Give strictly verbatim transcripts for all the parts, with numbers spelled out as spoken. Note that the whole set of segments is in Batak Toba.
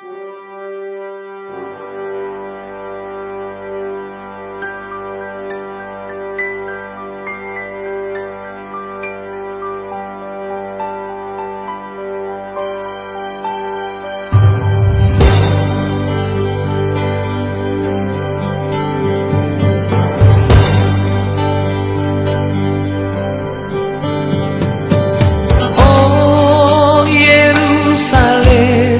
O Jerusalem,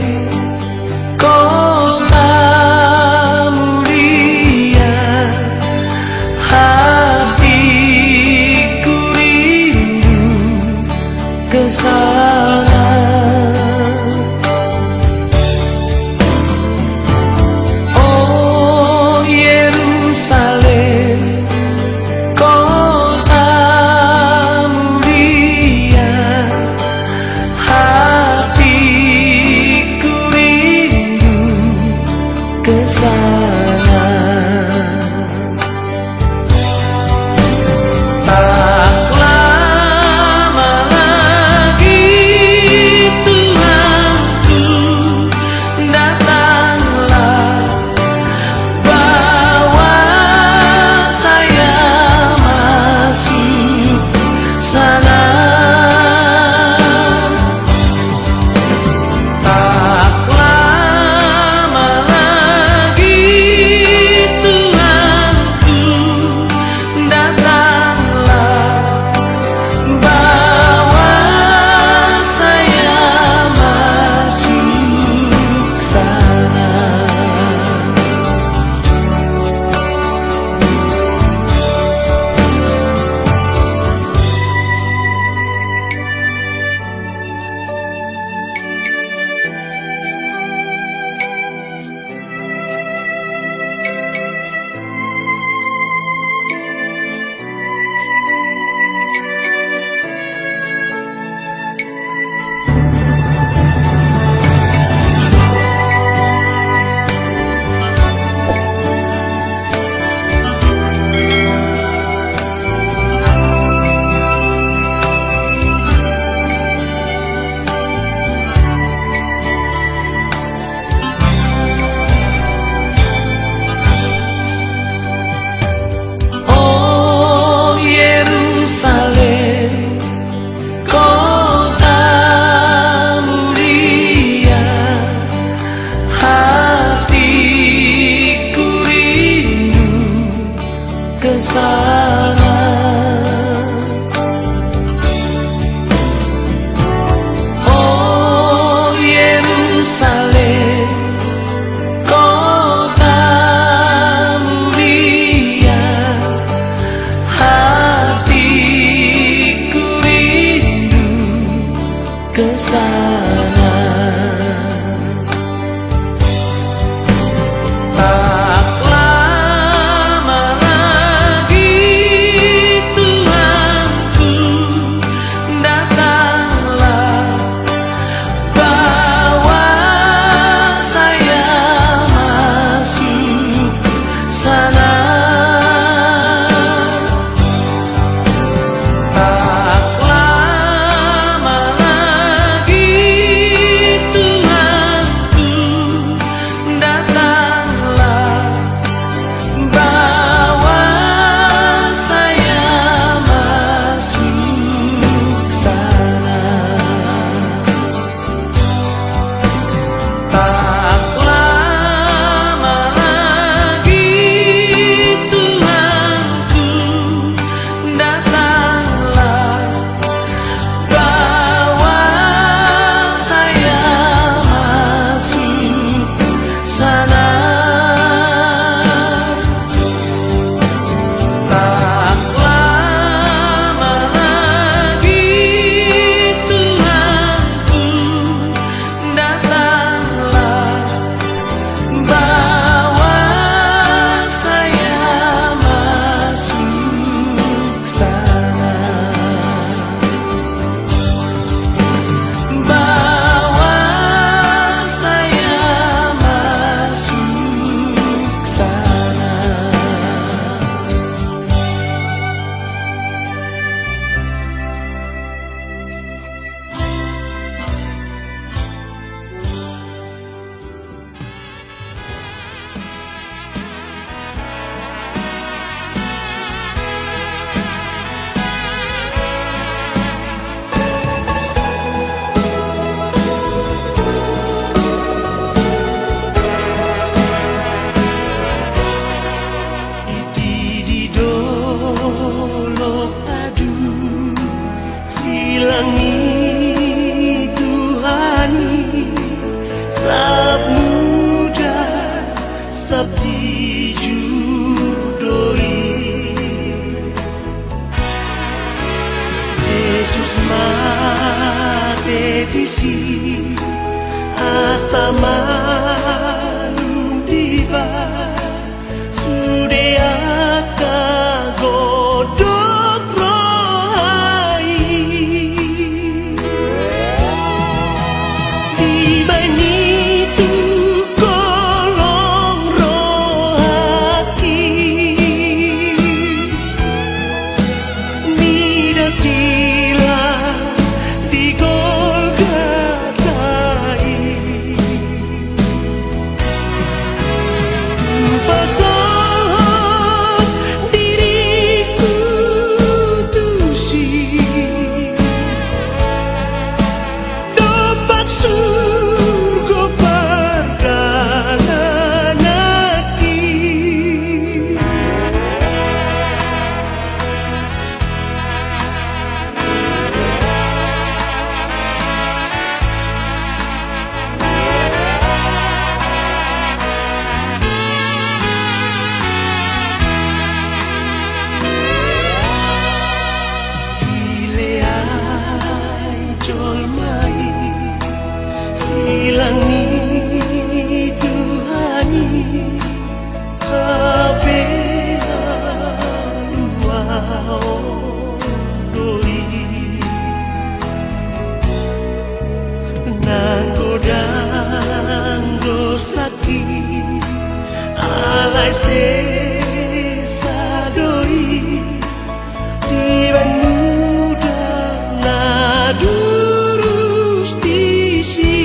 ho Tamalum diba sude angka godok roha i. Dibaen i tu kolong rohangki. Mida silang di Golgata i. Hupasahat diringku tusi. Dompak surgo pardalananki. Dileai jolma i silang ni Tuhan i, hape haluaon do i. Nang godang do sangkit, alai sesa do i. Dibaen mudar na durus disi.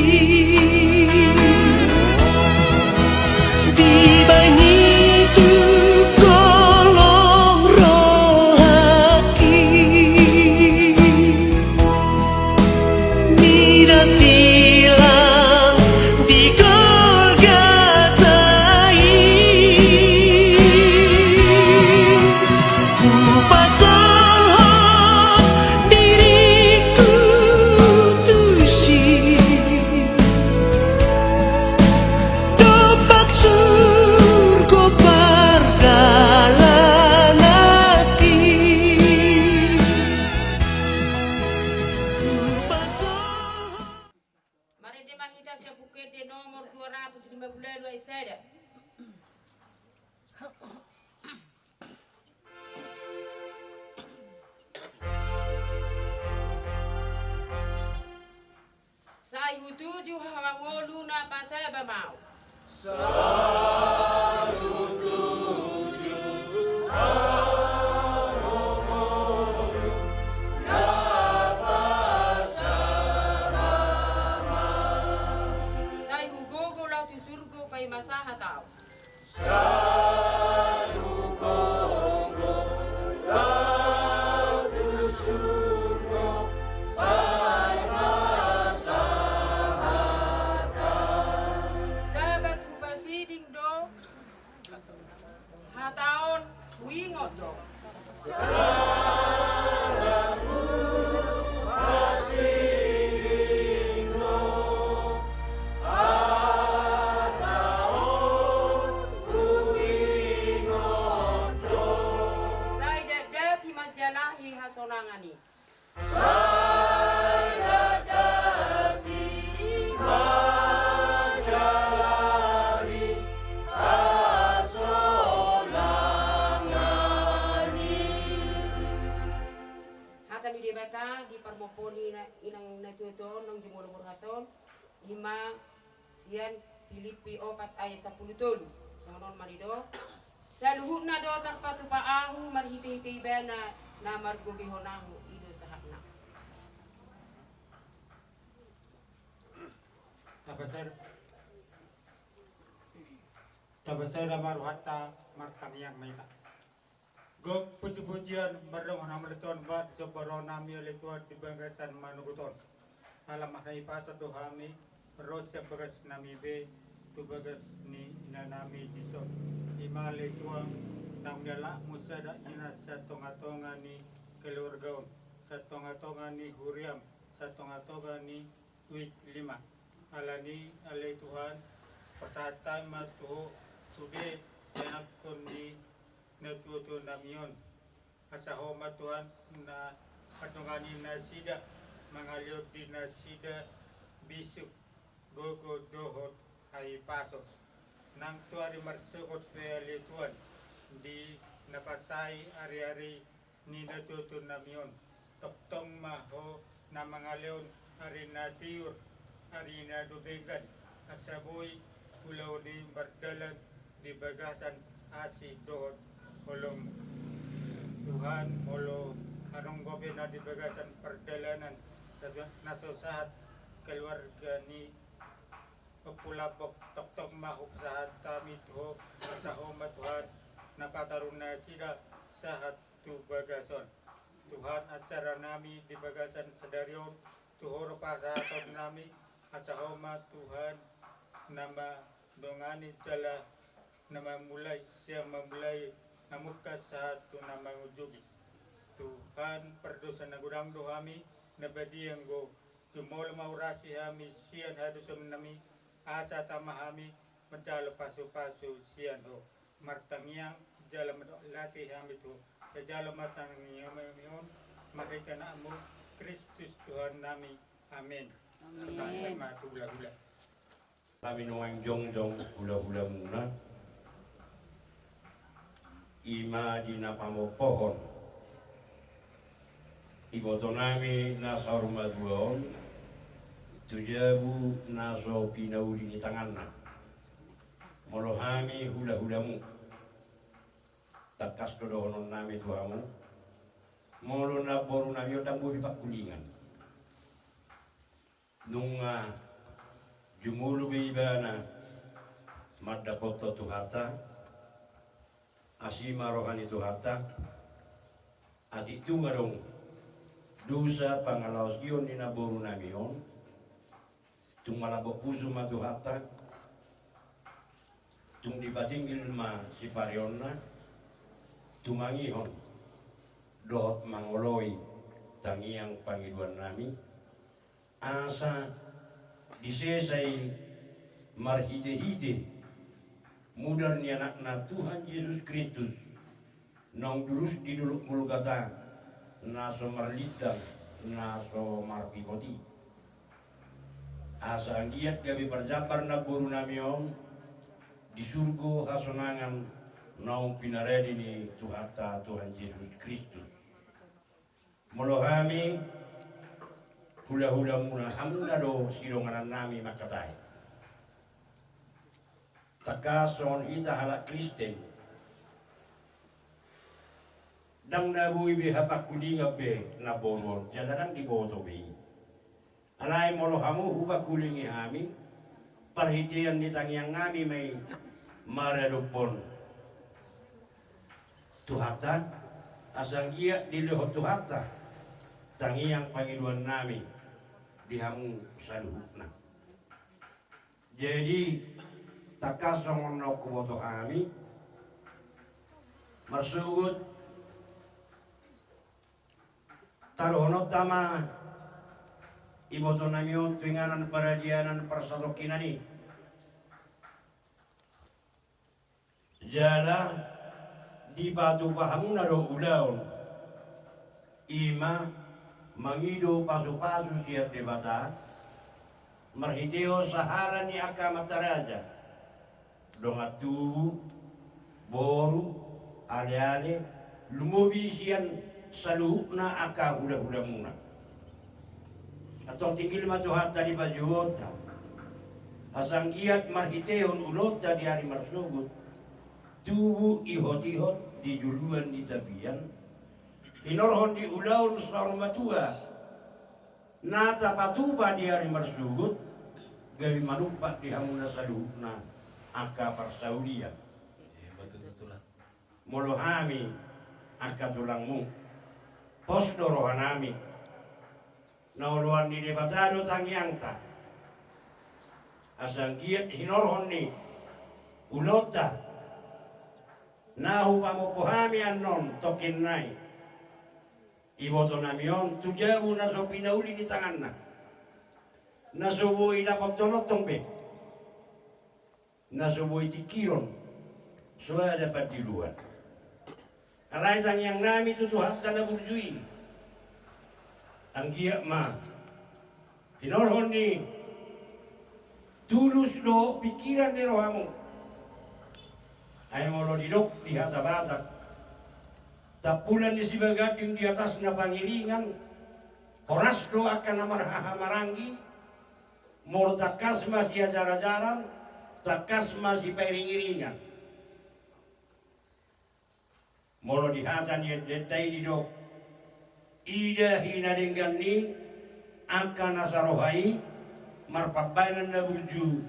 Dibaen i tu kolong rohangki. Mida silang di Golgata i. Hupasahat diringku tusi. Dompak surgo pardalananki. Hupasahat. Marende ma hita sian Buku Ende nomor dua ratus lima puluh ualu, ayat sada. Sai hutuju hamangolu na pasabam ahu. Sai hutuju hamangolu na pasabam ahu. Sai hugogo laho tu surgo paima sahat ahu. Sai hugogo laho tu surgo paima sahat ahu. Sahat hupasiding do hata on, huingot do. Sahat hupasiding do hata on, huingot do. Sai dakdati manjalahi hasonangan i. Sai dakdati manjalahi hasonangan i. Hata ni Debata di parmompoon ni ina-, inang na tuatua on naung jumolo borhat on, ima sian Pilippi opat ayat sampulu tolu. Songon on ma didok: Saluhutna do tarpatupa ahu marhitehite Ibana na margogoihon ahu, i do sahatna. Tapasada, tapasada ma rohanta, martangiang ma hita. Gok pujipujian mardongan hamuliateon ma di somba roha nami, ale Tuhan, di bagasan manogot on. Ala marhahipason do hami ro sian bagas nami be tu bagas ni ina nami dison. Ima ale Tuhan, naung nialapmu sada ina sian tongatonga ni keluarga on, sian tongatonga ni huriam, sian tongatonga ni Wik lima. Alani ale Tuhan, pasahat hami ma tu Ho sude ianakhon ni na tuatua nami on. Asa Ho ma Tuhan na mandongani nasida, mangalehon di nasida bisuk, gogo dohot Aso. Nang tu ari marsogot pe ale Tuhan, di na pasahat ari-ari ni natuatua nami on, tongtong ma Ho na mangalehon ari na tiur, ari na dumenggan, asa boi ulaon i mardalan di bagasan asi dohot holong. Tuhan, molo adong dope na di bagasan pardalanan, na so sahat keluarga ni Ompu Lambok, tongtong ma hupasahat hami tu Ho, asa Ho ma Tuhan na pataru nasida sahat tu bagas on. Tuhan, acara nami di bagasan sadari on, tu Ho do pasahaton nami, asa Ho ma Tuhan na mandongani jala na mamulai, sian mamulai na mungka sahat tu na mangujungi. Tuhan, pardosa na godang do hami, na badia anggo jumolo mangurasi hami sian hadosaon nami, asa tama hami manjalo pasupasu sian Ho. Martangiang jala mandok latih hami tu Ho, sai jalo ma tangiang nami on, marhite Anakmu Kristus Tuhan nami. Amin. Amin. Sampai ma tu hulahula. Hami nuaeng jongjong hulahulamuna, i ma di na pamompohon iboto nami na saur matua on tu jabu na so pinauli ni tanganna. Molo hami hulahulamu, tangkas do dohonon nami tu hamu, molo namboru nami on ndang boi be pangkulingan. Nunga jumolo be ibana mandapothon Tuhanta, asi ma roha ni Tuhanta. Atik tung adong dosa pangalaosion ni namboru nami on, tung malambok pusu ma Tuhanta, tung dipatinggil ma sipareonna tumangihon dohot mangoloi tangiang pangidoan nami. Asa disesa i marhitehite mudar ni Anakna Tuhan Jesus Kristus, naung durus di dolok Golgata, na so marlintang, na so marpipot i. Asa anggiat gabe parjambar namboru nami on di surgo hasonangan naung pinarade ni Tuhanta Tuhan Jesus Kristus. Molo hami hulahulamuna, hamuna do sidonganan nami mangkatai. Tangkas songon hita halak Kristen, ndang na boi be hapangkulingan be namboru on, jala ndang diboto be i. Alai molo hamu hupangkulingi hami, parhitean ni tangiang nami ma i maradophon Tuhanta, asa anggiat dilehon Tuhanta tangiang pangidoan nami di hamu saluhutna. Jadi, tangkas songon na huboto hami, marsogot taruhononta ma iboto nami on tu inganan paradianan parsatongkinan i. Jala dipatupa hamuna do ulaon, i ma mangido pasupasu sian Debata, marhitehon sahala ni angka amanta raja, dongan tubu, boru, aleale, lumobi sian saluhutna angka hulahulamuna. Antong tinggil ma Tuhanta di panjouonta, asa anggiat marhitehon ulaonta di ari marsogot, tubu ihotihot di juluan ni tapian, hinorhon ni ulaon saur matua na tapatupa di ari marsogot, gabe manumpak di hamuna saluhutna angka parsaulian. Molo hami angka tulangmu, pos do rohanami. Na oloan ni Debata do tangiangta, asa anggiat hinorhon ni ulaonta na hupamompo hami annon tongkin nai, iboto nami on tu jabu na so pinauli ni tanganna, na so boi dapothon tong be, na so boi tingkiron, so ada pandiloan. Alai tangiang nami tu Tuhanta na burju i, anggiat ma hinorhon ni Tulus do pingkiran ni rohamu. Ai molo didok di hata Batak, tampulan ni sibaganding di atasna pangiringan, horas do angka na marhahamaranggi, molo tangkas ma siajarajaran, tangkas ma sipairingiringan. Molo di hata ni endenta i didok, ida hinadenggan ni angka na saroha i, marpambahenan na burju,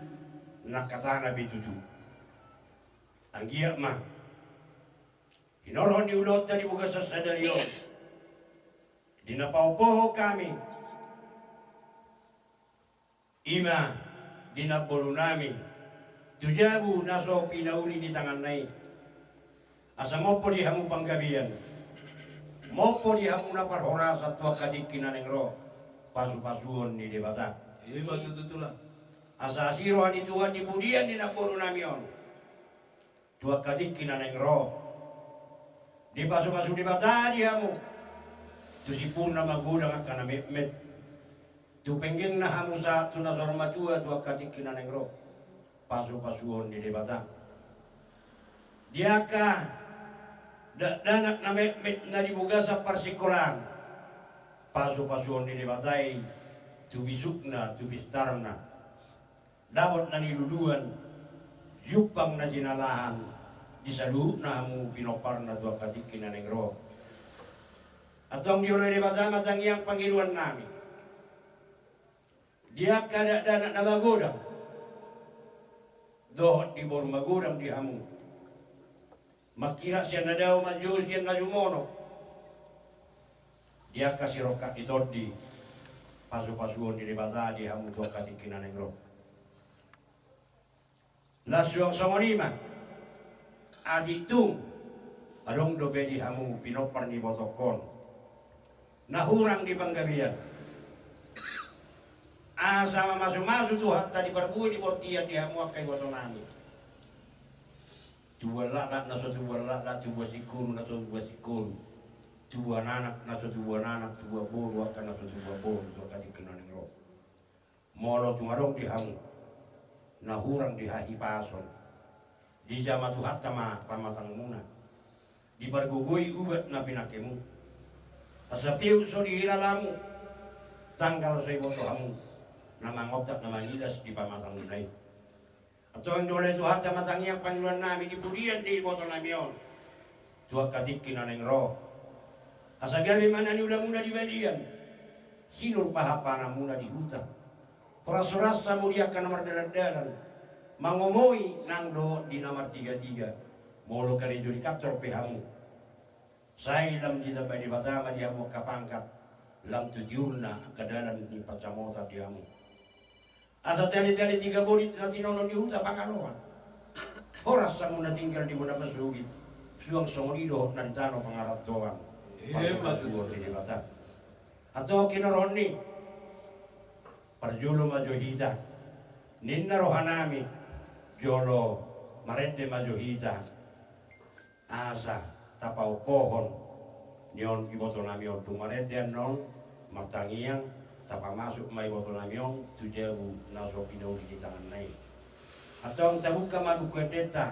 nangkatana pe tutu. Anggiat ma hinorhon ni ulaonta di bagasan sadari on, di na paopohon hami, i ma di namborunami tu jabu na so pinauli ni tanganna i, asa mompo di hamu panggabean, mompo di hamu na parhorasan tu angka tingki na naeng ro, pasupasuon ni Debata. I ma tutu, Tulang. Asa asi roha ni Tuhan di pudian ni namborunami on tu angka tingki na naeng ro. Dipasupasu Debata di hamu tu simpulna magodang angka na metmet, tu penggengna hamu sahat tu na saur matua tu angka tingki na naeng ro, pasupasuon ni Debata. Di angka dakdanak na metmet na di bagasan parsingkolaan, pasupasuon ni Debata i tu bisukna, tu pistarna. Dapot na niluluan, jumpang na jinalahan, di saluhutna hamu pinomparna tu angka tingki na naeng ro. Antong dioloi Debata ma tangiang pangidoannami. Di angka dakdanak na magodang dohot di boru magodang di hamu, mangkirap sian na dao manjou sian na jumonok, di angka sirongkap ni tondi, pasupasuon ni Debata di hamu tu angka tingki na naeng ro. Laos suang songon i ma, atik tung adong dope di hamu pinompar ni ibotongkon na hurang di panggabean, asa mamasumasu Tuhanta di parbue ni bortian di hamu angka ibotonami. Tubuan laklak na so tubuan laklak, tubuan singkoru na so tubuan singkoru, tubuan anak na so tubuan anak, tubuan boru angka na so tubuan boru tu angka tingki na naeng ro. Molo tung adong di hamu na hurang di hahipason, dijama Tuhanta ma pamatangmuna, dipargogoi ubat na pinangkemu, asa peuk so dihilalamu, tanggal so diboto hamu, na mangontak na mangilas di pamatangmuna i. Antong dioloi Tuhanta ma tangiang pangidoannami di pudian ni ibotonami on tu angka tingki na naeng ro. Asa gabe ma na niulamuna di balian, sinur pahanpananmuna di huta, horashoras hamu di angka na mardalandalan, mangomoi nang dohot di na martigatiga. Molo karejo di kantor pe hamu, sai lam ditambai Debata ma di hamu angka pangkat, lam tu tiurna angka dalan ni pansamotan di hamu. Asa teatete tiga bolit na tinono ni huta Pangaloan, horas hamu na tinggal di bona pasogit, suang songon i dohot na di tano pangarantoan. Ima tutu. Antong hinorhon ni, parjolo ma jo hita, ninna rohanami, jolo marende ma jo hita. Asa tapaompohon ni on ibotonami on, tung marende annon martangiang, tapamasuk ma ibotonami on tu jabu na so pinauli ni tanganna i. Antong tabuka ma buku endenta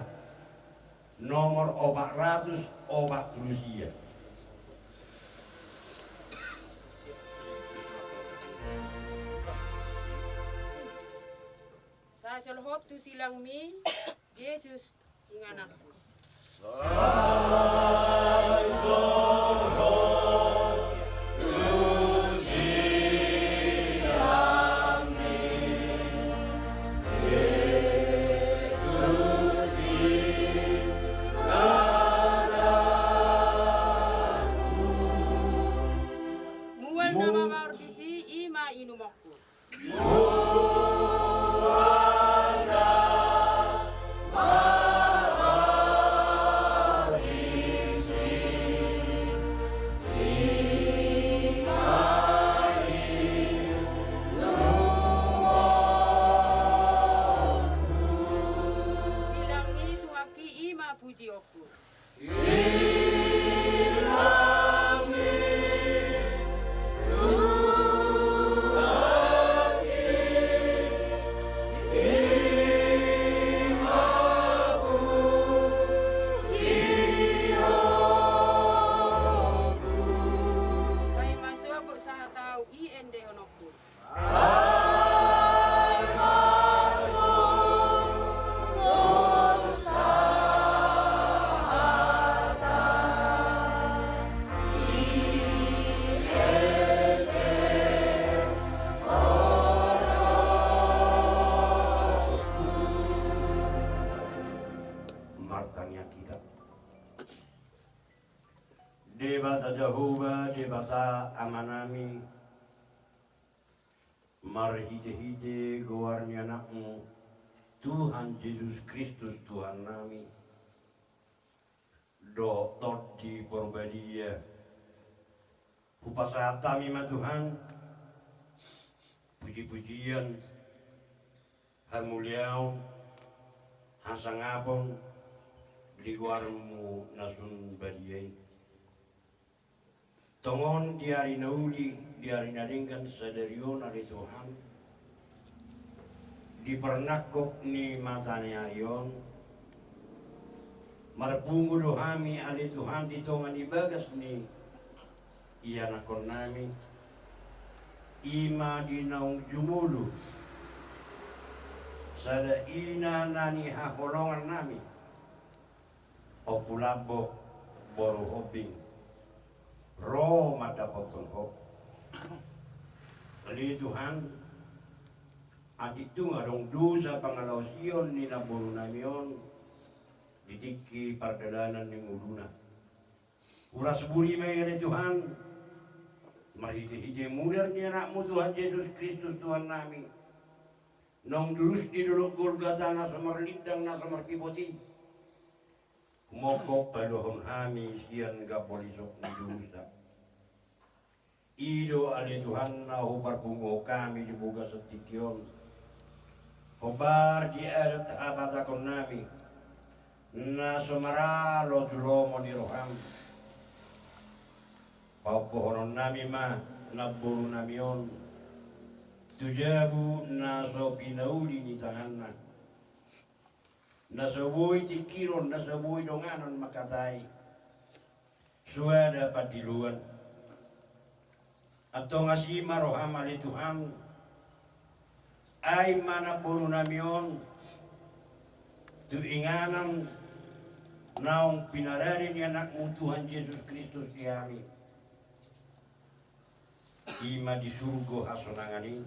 nomor opat ratus opat pulu sia. Sai solhot tu silangmi, Jesus inganan. Mual na mamaor disi, i ma inumonku. Silangmi tu hami, i ma pujionku. Kita. Debata Jahowa, Debata Amanami, marhitehite goar ni Anakmu, Tuhan Jesus Kristus Tuhannami, dohot Tondi Parbadia, hupasahat hami ma Tuhan pujipujian, hamuliaon, hasangapon di goarmu na sun badia i. Tongon di ari na uli, di ari na denggan sadari on ale Tuhan, di parnangkok ni mata ni ari on, marpungu do hami ale Tuhan di tonga ni bagas ni ianakkonnami, i ma di naung jumolo sada ina na nihaholongannami, Ompu Lambok boru Hombing, ro mandapothon Ho. Ale Tuhan, atik tung adong dosa pangalaosion ni namborunami on di tingki pardalanan ni ngoluna. Huras buri ma i ale Tuhan, marhitehite mudar ni Anakmu Tuhan Jesus Kristus Tuhannami, naung durus di dolok Golgata na so marlindang na so markibot i. Humophop paluahon hami sian gambolisok ni dosa. I do ale Tuhan na huparpunguhon hami di bogas tingki on, hombar di adat habatahonnami na so maralo tu lomo ni roham. Pahophononnami ma namborunami on tu jabu na so pinauli ni tanganna, na so boi tingkiron, na so boi donganon mangkatai, soada pandiloan. Antong asi ma roham ale Tuhan, ai ma namborunami on tu inganan naung pinarade ni Anakmu Tuhan Jesus Kristus di hami, i ma di surgo hasonangan i,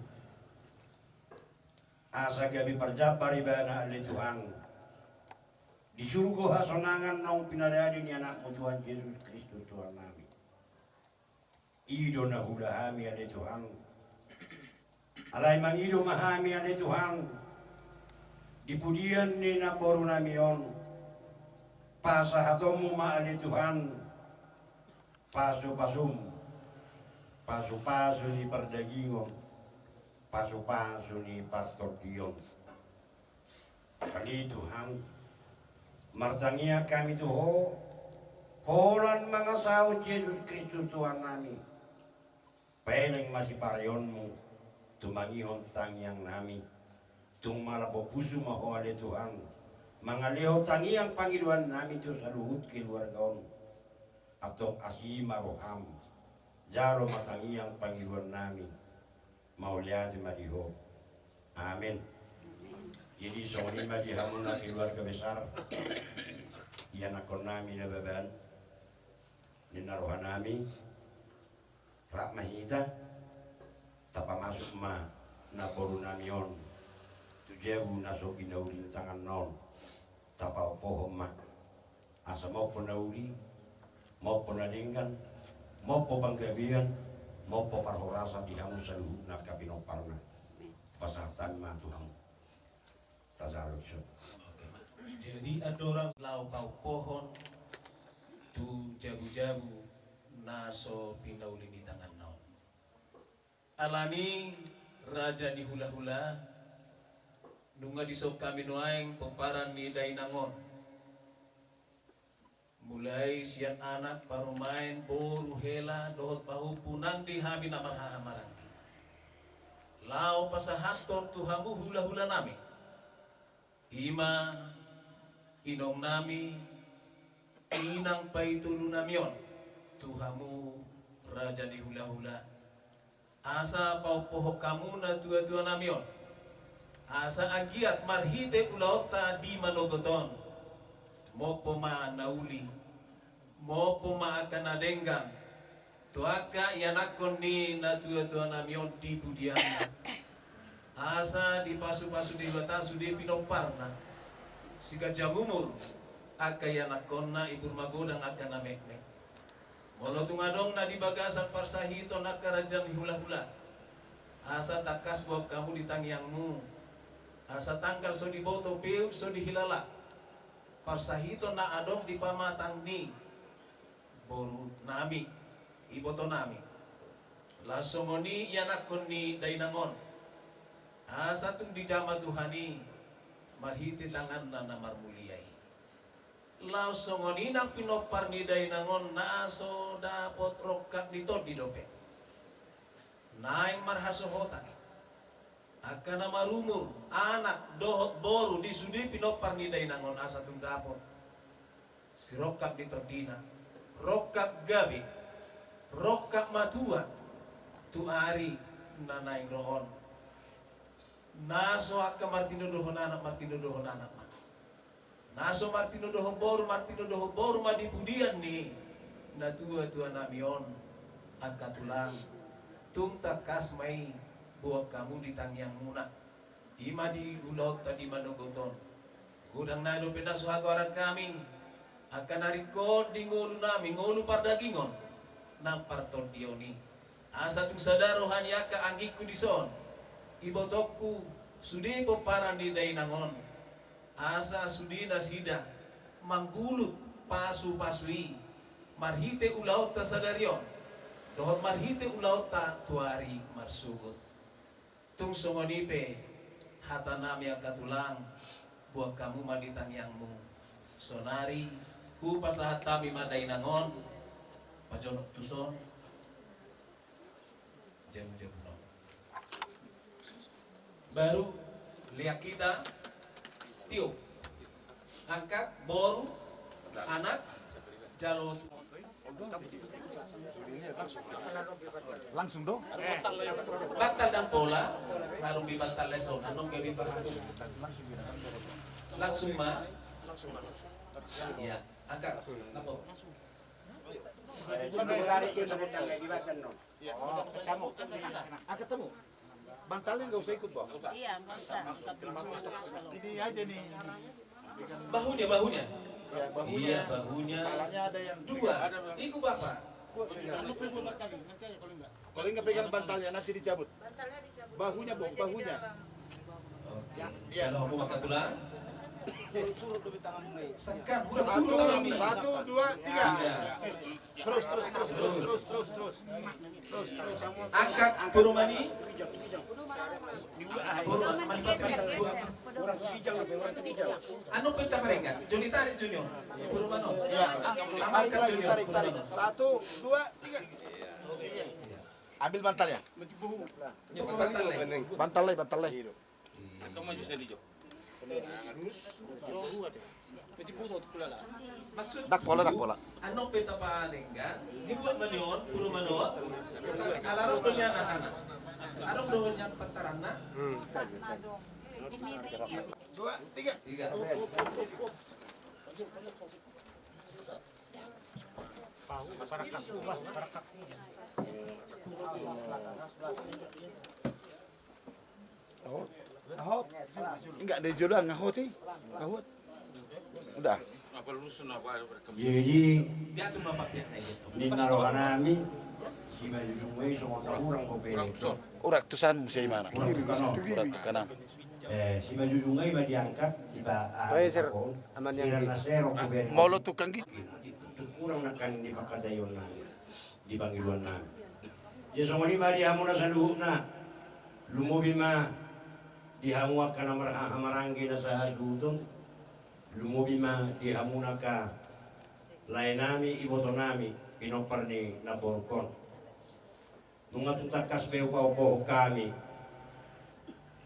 asa gabe parjambar ibana ale Tuhan di surgo hasonangan naung pinarade ni Anakmu Tuhan Jesus Kristus Tuhannami. I do na huula hami ale Tuhan. Alai mangido ma hami ale Tuhan di pudian ni namborunami on, pasahatonmu ma ale Tuhan pasupasum, pasupasu ni pardagingon, pasupasu ni partondion. Ale Tuhan, martangiang hami tu Ho, holan mangasahon Jesus Kristus Tuhannami. Peleng ma sipareonmu tumangihon tangiangnami. Tung malambok pusu ma Ho ale Tuhan, mangalehon tangiang pangidoannami tu saluhut keluarga on. Antong asi ma roham, jalo ma tangiang pangidoannami. Mauliate ma di Ho. Amen. Jadi songon i ma di hamuna keluarga besar, ianakkonnami na baban, ninna rohanami, rap ma hita, tapamasuk ma namborunami on tu jabu na so pinauli ni tanganna on, tapaompohon ma. Asa mompo na uli, mompo na denggan, mompo panggabean, mompo parhorasan di hamu saluhutna angka pinomparna. Pasahat hami ma tu hamu. Tajalo dison. Oke, Ma. Jadi andorang laho paompohon tu jabujabu na so pinauli ni tanganna on. Alani raja ni hulahula, nunga dison hami nuaeng pomparan ni dainang on. Mulai sian anak, parumaen, boru, hela dohot pahompu nang di hami na marhahamaranggi. Laho pasahathon tu hamu hulahulanami. I ma inongnami, inang paitulunami on, tu hamu raja ni hulahula. Asa paompohon hamu natuatuanami on. Asa anggiat marhite ulaonta di manogot on, mompo ma na uli, mompo ma angka na denggan, tu angka ianakkon ni natuatuanami on di pudianna. Asa dipasupasu Debata sude pinomparna, siganjang umur, angka ianakkonna, ibur magodang angka na metmet. Molo tung adong na di bagasan parsahiton angka raja ni hulahula, asa tangkas boan hamu di tangiangmu, asa tanggal so diboto, peu so dihilala parsahiton na adong di pamatang ni boru nami, iboto nami. Laos songon i ianakkon ni dainang on, asa tung dijama Tuhan i marhite tanganna na marmulia i. Laos songon i nang pinompar ni dainang on na so dapot rongkap ni tondi dope. Naeng marhasohotan angka na marumur, anak dohot boru di sude pinompar ni dainang on, asa tung dapot sirongkap ni tondina, rongkap gabe, rongkap matua tu ari na naeng ro on. Na so angka martinodohon anak, martinodohon anak ma. Na so martinodohon boru, martinodohon boru ma di pudian ni natuatua nami on, angka tulang. Tung tangkas ma i boan hamu di tangiangmuna. I ma di ulaonta di manogot on. Godang nai dope na so hagoaran hami angka na ringkot di ngolu nami, ngolu pardagingon nang partondion i. Asa tung sada roha ni angka anggingku dison, ibotongku, sude pomparan ni dainang on, asa sude nasida manggulut pasupasu i marhite ulaonta sadari on dohot marhite ulaonta tu ari marsogot. Tung songon i pe hata nami angka tulang, boan hamu ma di tangiangmu. Sonari hupasahat hami ma dainang on, pajonok tuson jamujamuna on. Baru lihat kita tiup. Angkat, boru, anak, jalo. Langsung do? Bantal dan pola, lalu di bantal leson, anu gabi bahas. Langsung ma. Iya, angkat. Lapo. Angkat temu. Bantalnya nggak usah ikut, Bang. Iya, nggak usah. Ini aja nih. Bahunya, bahunya. Ya, bahunya. Iya, bahunya. Kepalanya ada yang dua. Ikut Bapak. Kalau nggak pegang bantalnya, nanti dicabut. Bahunya, Bang, bahunya. Oke. Jalo hamu ma angka tulang. Sekan, udah. Satu, suruh kami. Satu, dua, tiga. Tiga. Terus, terus, terus, terus, terus, terus, terus. Terus, terus. Angkat, Puromani. Puromani, Puromani. Anu pe taparenggan. Joni tarik, Joni. Puromani. Iya. Tarik, tarik, tarik, tarik. Satu, dua, tiga. Ambil bantalnya. Bantal lai, bantal lai. Dak pola, dak pola. Anu pe taparenggan, dibuat ma ni on, Puromani on. Ala ro do nian anak-anak. Aro do nian pantaranna. Dua, tiga. Tiga. Ahot. Enggak, dari jolo ahot i. Ahot. Udah. Jadi ninna rohanami, simanjujung i songon na hurang dope. Urak tusan musi imana. Urak tu kanan. Eh, simanjujung i ma diangkat, dipa-, ah, Pak Ezer, dipaku. Aman yang di- Ira na sero ku ben. Molo tukang gi- Ina, di-, tu-, tu-, kurang na kan di pangkataion nami, di pangidoan nami. Jadi songon i ma di hamu na saluhutna, lumobi ma di hamu angka na marhaha maranggi na sahasuhuton, lumobi ma di hamu na angka lae nami, iboto nami, pinompar ni namborungkon. Nunga tung tangkas pe hupaopaohon hami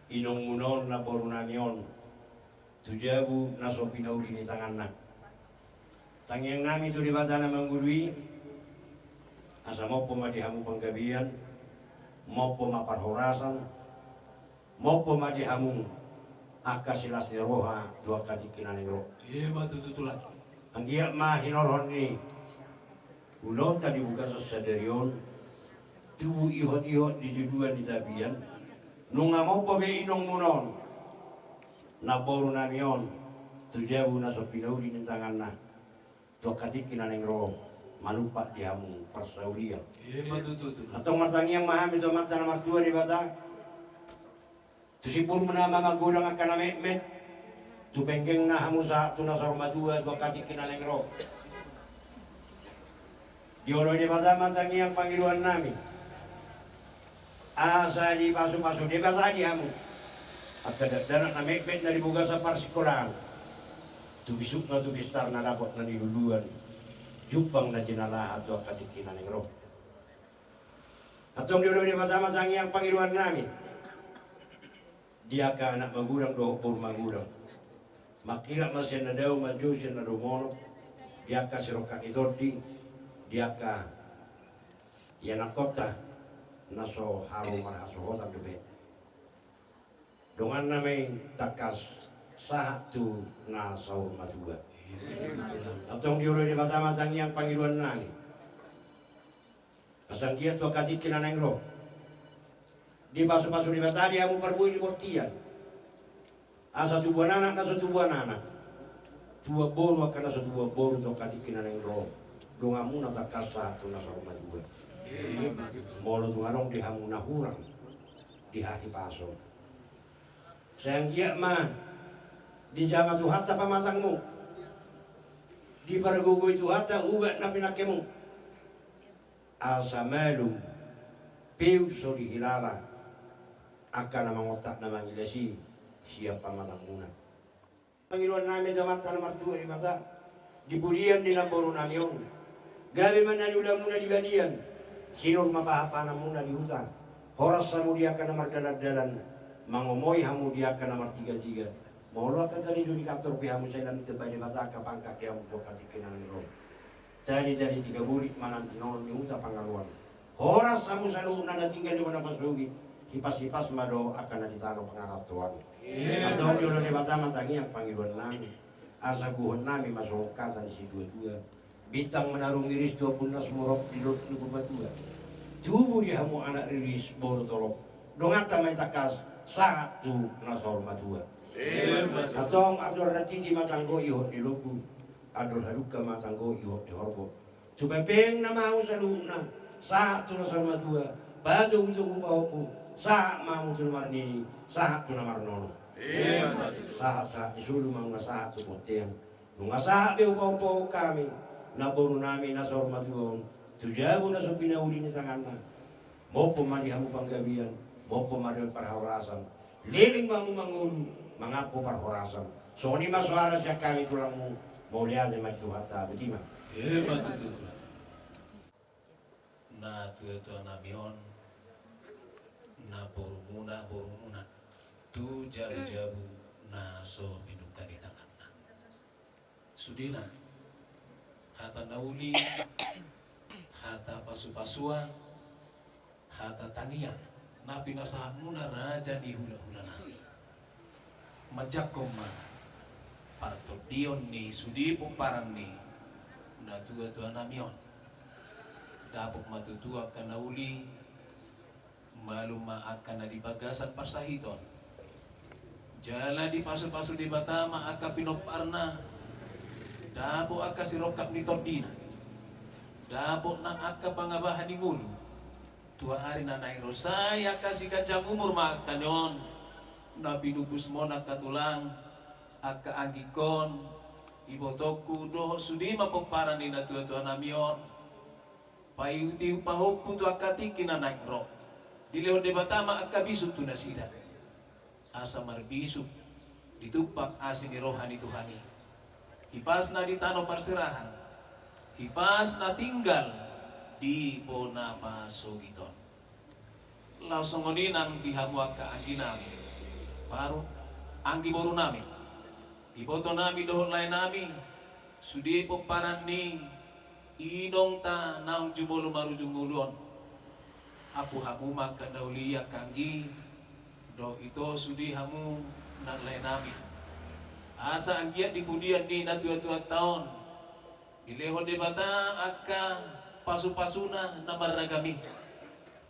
inongmuna on, namboru nami on, tu jabu na so pinauli ni tanganna. Tangiang nami tu Debata na mangolu i, asa mompo ma di hamu panggabean, mompo ma parhorasan, mompo ma di hamu angka silas ni roha tu angka tingki na naeng ro. Ima tutu, Tulang. Anggiat ma hinorhon ni ulaonta di bagasan sadari on, tubu ihotihot di duduan ni tapian, nunga mompo be inongmuna on, namboru nami on, tu jabu na so pinauli ni tanganna, tu angka tingki na naeng ro, manumpak di hamu parsaulian. Ima tutu. Antong martangiang ma hami tu Amanta na martua Debata, tu simpur ma na magodang angka na metmet, tu penggengna hamu sahat tu na saur matua tu angka tingki na naeng ro. Dioloi Debata ma tangiang pangidoan nami, asa dipasupasu Debata di hamu angka dakdanak na metmet na di bagasan parsikolaan, tu bisukna tu pistarna dapot na niluluan, jumpang na jinalahan tu angka tingki na naeng ro. Antong dioloi Debata ma tangiang pangidoan nami, di angka anak magodang dohot boru magodang. Mangkilap ma sian na dao, manjou sian na domono, di angka sirongkap ni tondi, di angka ianakhonta na so haru marhasohotan dope. Donganna ma i tangkas sahat tu na saur matua. Antong dioloi Debata ma tangiang pangidoan nami, asa anggiat tu angka tingki na naeng ro, dipasupasu Debata di hamu parbue ni bortian, asa tubuan anak na so tubuan anak, tubuan boru angka na so tubuan boru tu angka tingki na naeng ro, donganmuna tangkas sahat tu na saur matua. Molo tung adong di hamu na hurang di hahipason, sai anggiat ma dijama Tuhanta pamatangmu, dipargogoi Tuhanta ubat na pinangkemu, asa malum, peu so dihilala angka na mangontak na mangilas i sian pamatangmuna. Pangidoan nami tu Amanta na martua Debata, di pudian ni namboru nami on, gabe ma na niulamuna di balian, sinur ma pahanpahananmuna di huta, horas hamu di angka na mardalandalan, mangomoi hamu di angka na martigatiga. Molo angka karejo di kantor pe hamu, sai lam ditambai Debata angka pangkat di hamu tu angka tingki na naeng ro. Tadi-tadi tiga bolik manang di nono ni huta Pangaloan. Horas hamu saluhutna na tinggal di bona pasogit, hipas-hipas ma dohot angka na di tano pangarantoan. Antong dioloi Debata ma tangiang pangidoan nami, asa gohon nami ma songon hata ni situatua: Bintang ma na rumiris tu ombun na sumorop di dolok ni Purbatua. Tubu di hamu anak riris, boru torop, donganta ma i tangkas sahat tu na saur matua. Antong andor na titi ma tanggo ihot ni lombu, andor hadungka ma tanggo ihot ni horbo. Tupa peng nama hamu saluhutna sahat tu na saur matua, patogu-togu pahompu sahat ma hamu tu na marnini sahat tu na marnono. Sahat-sahat ni solu ma nunga sahat tu bontean, nunga sahat be hupahophop hami namboru nami na saur matua on tu jabu na so pinauli ni tanganna. Mompo ma di hamu panggabean, mompo ma di hamu parhorasan. Leleng ma hamu mangolu, mangampu parhorasan. Songon i ma soara sian hami tulangmu, mauliate ma di Tuhanta. Botima. Ima tutu, Tulang. Natuatua nami on, namborumuna borumuna, tu jabujabu na so pinungka ni tanganna. Sudena, hata na uli, hata pasupasuan, hata tangiang na pinasahatmuna raja ni hulahula nami. Manjangkon ma partondion ni sude pomparan ni natuatua nami on. Dapot ma tutu angka na uli, malum ma angka na di bagasan parsahiton. Jala dipasupasu Debata ma angka pinomparna, dapot angka sirongkap ni tondina, dapot nang angka pangabahan ni ngolu. Tu ari na naeng ro, sai angka siganjang umur ma angka ni on, na pinupusmon angka tulang, angka anggingkon, ibotongku dohot sude ma pomparan ni natuatua nami on. Paihutihut pahompu tu angka tingki na naeng ro. Dilehon Debata ma angka bisuk tu nasida, asa marbisuk ditumpak asi ni roha ni Tuhan i. Hipasna di tano parserahan, hipasna tinggal di bona pasogit on. Laos songon i nang di hamu angka anggi nami, baru anggi boru nami, iboto nami dohot lae nami, sude pomparan ni inongta naung jumolo marujung ngolu on. Ampu hamu ma angka na uli, angka anggi, dohot ito sude hamu nang lae nami, asa anggiat di pudian ni natuatuanta on dilehon Debata angka pasupasuna na marragam i.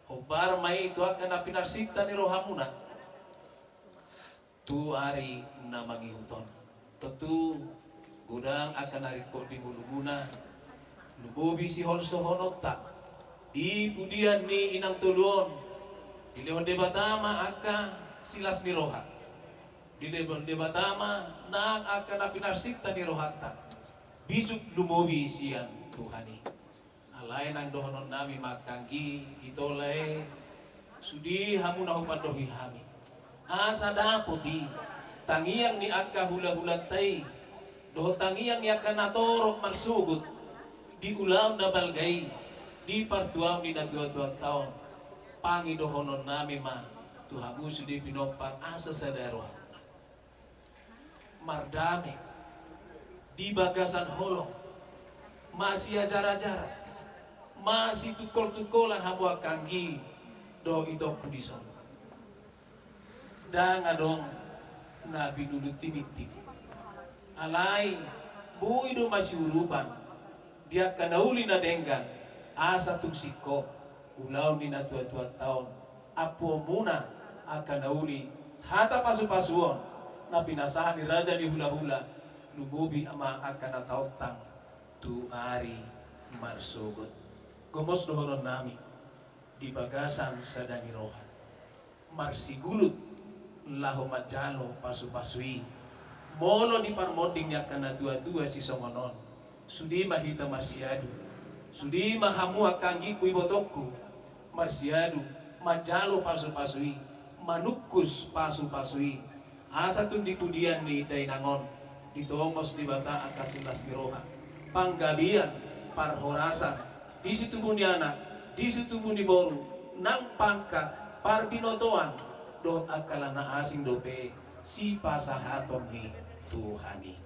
Hombar ma i tu angka na pinarsinta ni rohamuna tu ari na mangihut on. Tong Tu godang angka na ringkot di ngolumuna, lumobi siholsohononta di pudian ni inang tolu on, dilehon Debata ma angka silas ni roha, dilehon Debata ma nang angka na pinarsinta ni rohanta, bisuk lumobi sian Tuhan i. Alai nang dohononnami ma angka anggi, ito lae, sude hamu na hupandohi hami, asa dapot i tangiang ni angka hulahulanta i dohot tangiang ni angka na torop marsogot di ulaon na balga i, di partuaon ni natuatuanta on. Pangidohononnami ma tu hamu sude pinompar asa sada roha, mardame di bagasan holong, masiajarajaran, masitungkoltungkolan hamu angka anggi dohot itongku dison. Ndang adong na binulung tinitip. Alai boi do masiurupan di angka na uli na denggan, asa tung singkop ulaon ni natuatuanta on, ampuonmuna angka na uli, hata pasupasuon na pinasahat ni raja ni hulahula, lumobi ma angka na taontang tu ari marsogot. Gomos dohononnami di bagasan sada ni roha, marsigulut laho manjalo pasupasu i. Molo di parmonding ni angka natuatua sisongon on, sude ma hita marsiadu, sude ma hamu angka anggingku ibotongku, marsiadu manjalo pasupasu i, manungkus pasupasu i. Asa tung di pudian ni dainang on ditongos Debata angka silas ni roha, panggabean, parhorasan, di situbu ni anak, di situbu ni boru, nang pangkat, parbinotoan, dohot angka na asing dope sipasahaton ni Tuhan i.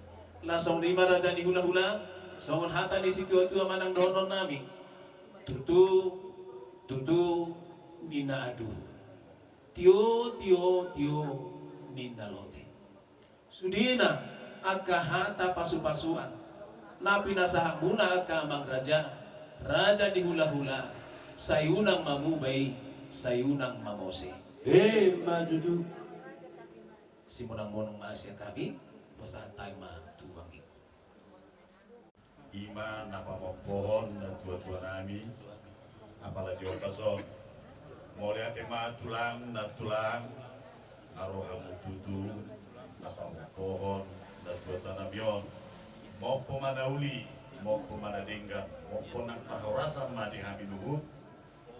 Laos songon i ma raja ni hulahula, songon hata ni situatua manang dohononnami: Tutu, tutu, ninna aduhut. Tio, tio, tio, ninna lote. Sudena angka hata pasupasuan na pinasahatmuna angka amang raja, raja ni hulahula, sai unang mamuba i, sai unang mamose. Emma tutu. Simonangmonang ma sian hami, pasahat hami ma tu anggingku. I ma na pamompohon natuatuanami, apala di ombas on. Mauliate ma tulang nantulang, na ro hamu tutu na pamompohon natuatuanami on. Mompo ma na uli, mompo ma na denggan, mompo nang parhorasan ma di hami luhut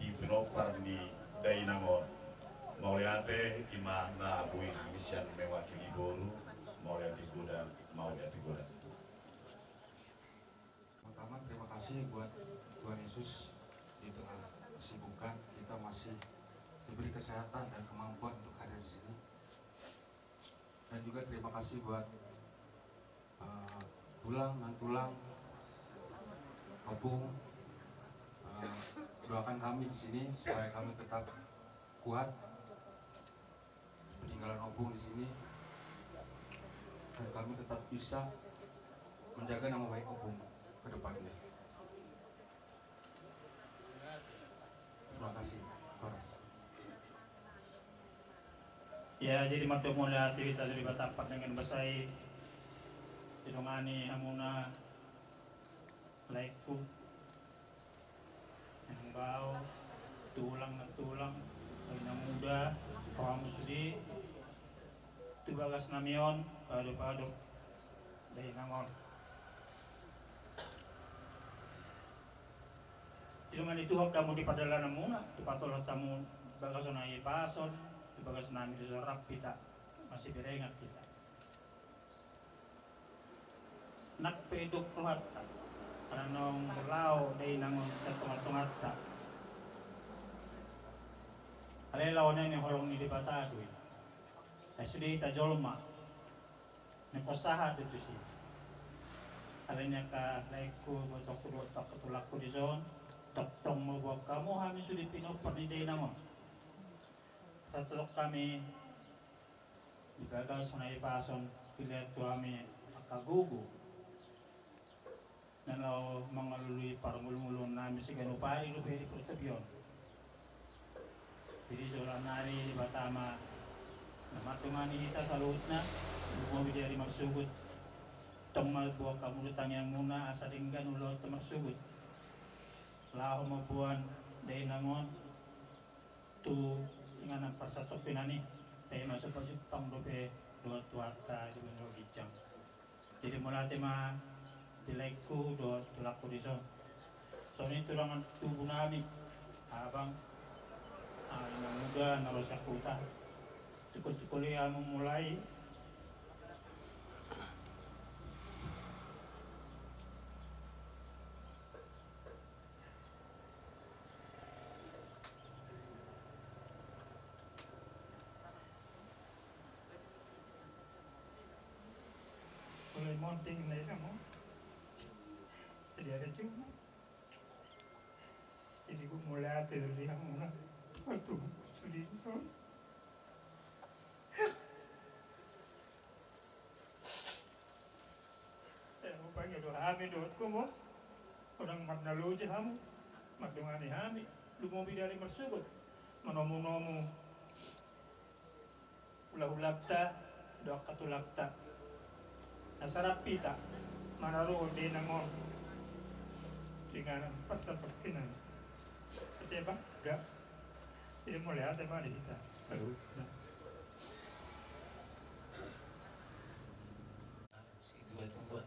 di pinompar ni dainang on. Mauliate, i ma na boi hami sian mewakili boru. Mauliate godang, mauliate godang. Pertama, terima kasih buat Tuhan Yesus, di tengah kesibukan kita masih diberi kesehatan dan kemampuan untuk hadir di sini. Dan juga terima kasih buat, eh, tulang, nantulang, opung, eh, doakan kami di sini supaya kami tetap kuat, peninggalan opung di sini, dan kami tetap bisa menjaga nama baik opung ke depannya. Terima kasih. Horas. Ya, jadi mardomu mauliate hita tu Debata Parbadia Basa i, didongani hamuna laengku, inang bao, tulang nantulang, inang muda, rohamu sude tu bagasnami on, padopadop dainang on. Didongani Tuhan hamu di pardalananmuna, dipatolhas hamu bagasan hahipason, di bagasnami dison rap hita, masiberengan hita. Nang pe dok rohanta, ala naung laho dainang on sian tongatonganta. Alai laho nami holong ni Debata do i. Ai sude hita jolma na ingkon sahat do tusi. Alani i angka laengku, ibotongku dohot angka tulangku dison, tongtong ma huboan hamu hami sude pinompar ni dainang on. Satongtong hami di bagasan hahipason, dilehon tu hami angka gogo na laho mangalului parngoluongoluon nami siganup ari dope di portibi on. Jadi jolo nari Debata ma na mandongani hita saluhutna, lumobi di ari marsogot. Tong ma boan hamu do tangiangmuna asa denggan ulaonta marsogot. Laho ma boan dainang on tu inganan parsatongkinan i, pe masa pajumpang dope dohot Tuhanta di banua ginjang. Jadi mauliate ma di laengku dohot tulangku dison. Songon i tu dongan tubu nami, abang, ah, inang muda na ro sian huta. Tungkol-tungkol i hamu mulai. Mulai monting na inang on. Jadi ada cuma. Jadi gok mauliate do di hamuna. Waktu sudah son. Eh, rupanya do hami dohot ho, bos. Godang marnaloja hamu, mandongani hami, lumobi dari marsogot, manomu-nomu hula-hulanta dohot angka tulangta. Na sarap hita manaruhon dainang on tu inganan parsatongkinan. Ate, bang, udah. Jadi mauliate ma di hita. Aduh, nah. Situa-tua.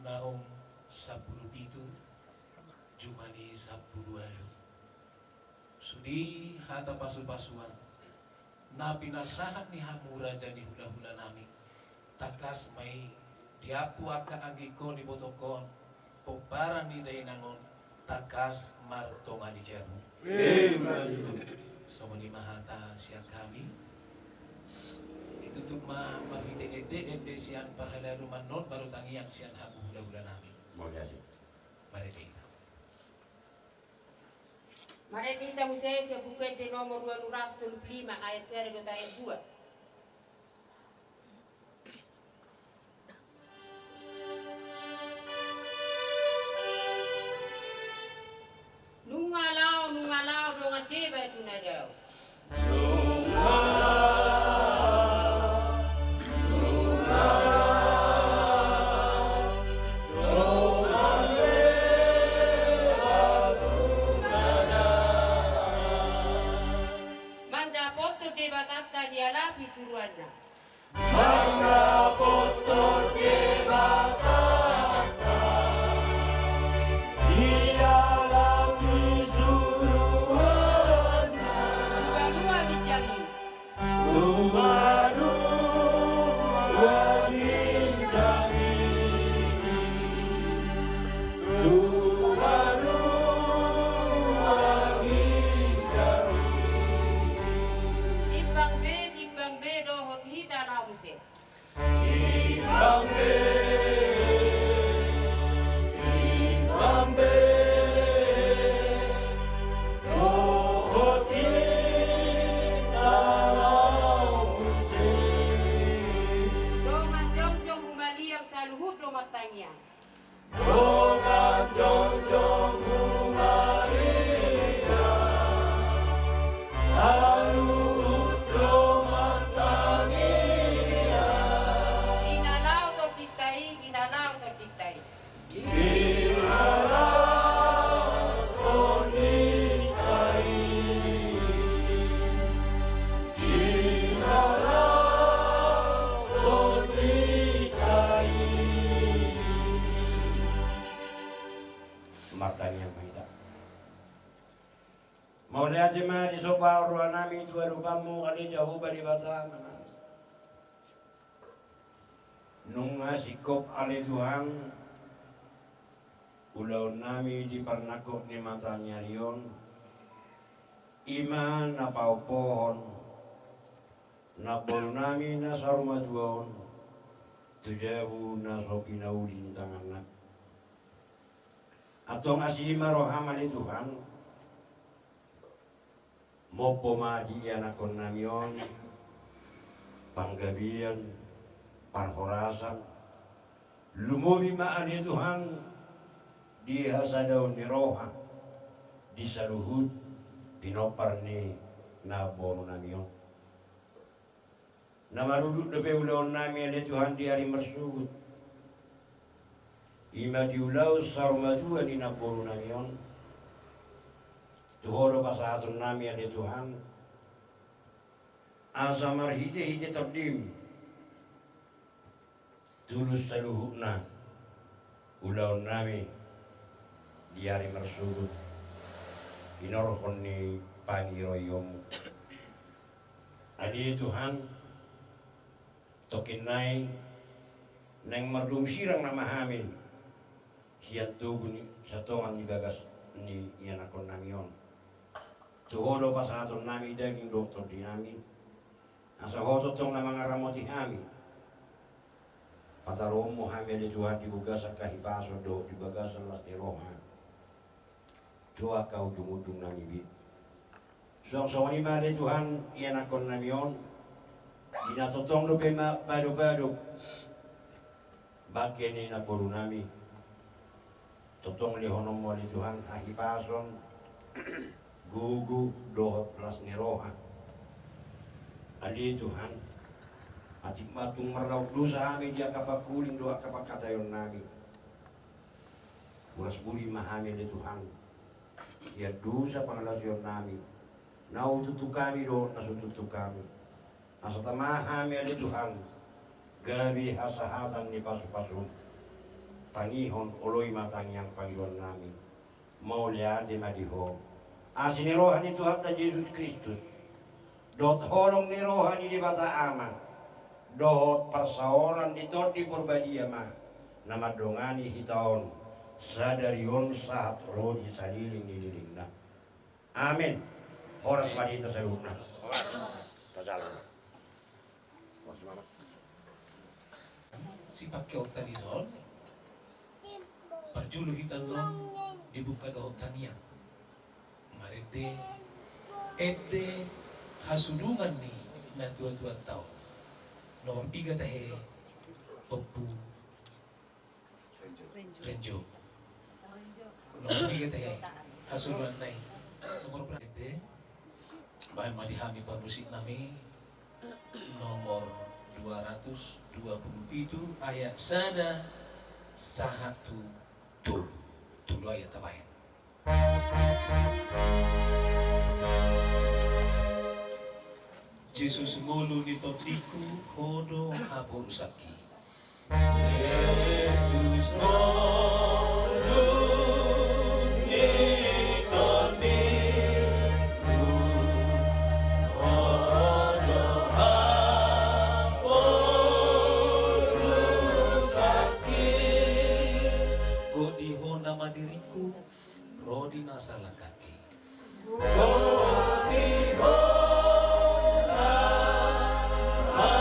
Naung sampulu pitu, jumani sampulu ualu. Sude hata pasu-pasuan na pinasahat ni hamu raja ni hula-hula nami. Tangkas ma i diampu angka anggingkon, ibotongkon, pomparan ni dainang on, tangkas martonga ni jabu. Emma tutu. Songon i ma hata sian hami. Ditutup ma marhite ende, ende sian parhalado mannon, baru tangiang sian hamu hula-hula nami. Mauliate. Marende hita. Marende hita muse sian Buku Ende nomor ualu ratus tolu pulu lima, ayat sada dohot ayat dua. Nunga laho, nunga laho dongan deba tu na dao. Mandapothon Debatanta di alapi suruanna. Mandapothon Debatanta di alapi suruanna. Tumadua ginjang i. Tumadua ginjang i. Tumadua ginjang i. Timbang be, timbang be dohot hita laho muse. Timbang be, timbang be dohot hita laho muse. Dongan jongjong humaliang, saluhut do martangiang. Dongan jongjong humaliang, saluhut do martangiang. Di na laho tondinta i, di na laho tondinta i. Di na laho tondinta i. Di na laho tondinta i. Martangiang ma hita. Mauliate ma disopa roha nami tu adopanmu ale Jahowa Debata Amanami. Nunga singkop ale Tuhan ulaon nami di parnangkok ni mata ni ari on, i ma na paompohon namboru nami na saur matua on tu jabu na so pinauli ni tanganna. Antong asi ma roham ale Tuhan, mompo ma di ianakhon nami on panggabean, parhorasan, lumobi ma ale Tuhan di hasadaon ni roha di saluhut pinompar ni namboru nami on. Na marudut dope ulaon nami ale Tuhan di ari marsogot. I ma di ulaon saur matua ni namboru nami on, tu Ho do pasahaton nami ale Tuhan, asa marhite-hite Tondim tulus saluhutna ulaon nami di ari marsogot, hinorhon ni pangiroionmu. Ale Tuhan, tongkin nai naeng mardomu sirang nama hami sian togu ni satongan di bagas ni ianakkon nami on. Tu Ho do pasahaton nami daging dohot tondi nami, asa Ho tongtong na mangaramoti hami. Pataruhonmu hami ale Tuhan di bagasan hahipason dohot di bagasan las ni roha tu angka ujung-ujung nami be. Suang songon i ma ale Tuhan ianakkon nami on, di na tongtong dope ma pado-pado bangke ni namboru nami. Tongtong lehononmu ale Tuhan hahipason, gogo dohot las ni roha. Ale Tuhan, atik ma tung marlaok dosa hami di angka pangkuling dohot angka pangkataion nami, huras buri ma hami ale Tuhan sian dosa pangalaosion nami, na hututu hami dohot na so hututu hami. Asa tama hami ale Tuhan gabe hasahatan ni pasu-pasum. Tangihon, oloi ma tangiang pangidoan nami. Mauliate ma di Ho. Asi ni roha ni Tuhanta Jesus Kristus dohot holong ni roha ni Debata Ama dohot parsaoran ni Tondi Parbadia ma na mandongani hita on sadari on sahat ro di saleleng ni lelengna. Amen. Horas ma di hita saluhutna. Horas. Tajalang. Horas ma. Sipake on tadi son. Parjolo hita non dibuka dohot tangiang. Marende ende hasudungan ni natua-tua taon. Nomor piga tahe? Ompu Renjo. Nomor piga tahe? Hasudungan nai. Nomor berapa? Baen ma di hami parmusik nami. Nomor dua ratus dua puluh pitu ayat sada sahat tu tolu. Tolu ayat tabaen. Jesus ngolu ni tondingku, Ho do haporusanki. Jesus ngolu ni tondingku, Ho do haporusanki. Gok di Ho nama diringku, ro di na salangkangki. Gok di Ho nama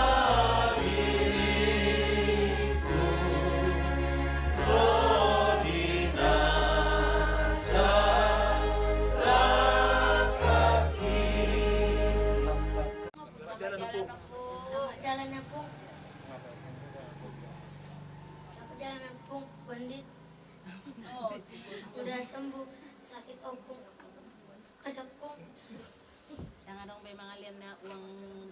diringku, ro di na salangkangki. Selamat jalan, Ompung. Selamat jalan, Ompung. Selamat jalan, Ompung. Bondit. Udah sembuh sakit Ompung. Kasih Ompung. Yang ada be mangalian na uang